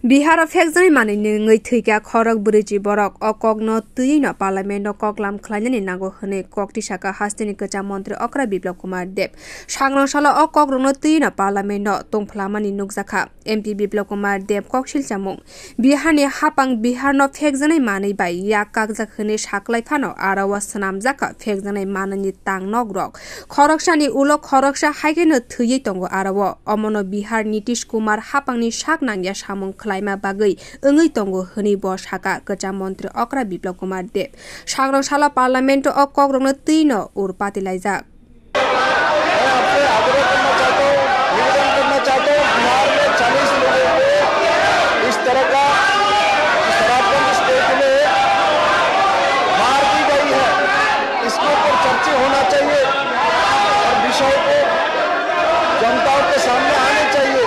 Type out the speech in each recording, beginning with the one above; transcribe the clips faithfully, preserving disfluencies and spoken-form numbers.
Bihar o phekjaknai manwi nungwi thwikha khorok brwichi borok. O kokno twiwi no parliament o koklam khlainani nango hwnwi kok tisakha hasteni kwcham montri okra Biplab Kumar Deb. Sangrong salo o kokrokno twiwi no parliament o tongphlamani nukjakha. M P Biplab Kumar Deb kok silchamung. Biharni hapang Biharno phekjaknai manwi bai yak kakjak hwnwi saklai phano aro o swnamjakha phekjaknai manwini tang nokrok. Khoroksani ulo khoroksa hai kheno thwiwi tongo aro o. Omono Bihar Nitish Kumar hapangni sak nangya samung khlaima bagwi wngwi tongo hwnwi bo sakha kwcham montri okra Biplab Kumar Deb. Sangrong salo parliament o kokrokno twi no ur pati laijak. मैं आपसे आग्रह करना चाहता हूँ, निवेदन करना चाहता हूँ, बिहार में चालीस लोगों को इस तरह का शराबबंद स्टेट में मार दी गई है, इसके ऊपर चर्चा होना चाहिए और विषय को जनताओं के सामने आने चाहिए।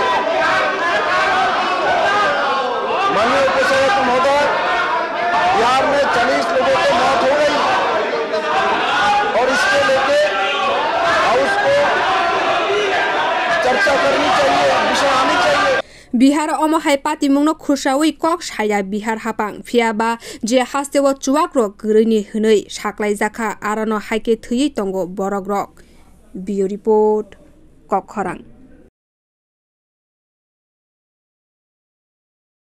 माननीय उपसभापति महोदय, बिहार में चालीस लोगों की मौत हो गई और इसके लेके हाउस को चर्चा करनी चाहिए, विषय आनी चाहिए। Bihar omo hai patimungno khursawi kok saya Bihar hapang, phiya ba je hasteo chuwak rok kwrwini hwnwi saklaijakha, arono hai khe thwiwi tongo borok rok. Bureau Report, Kokkhorang.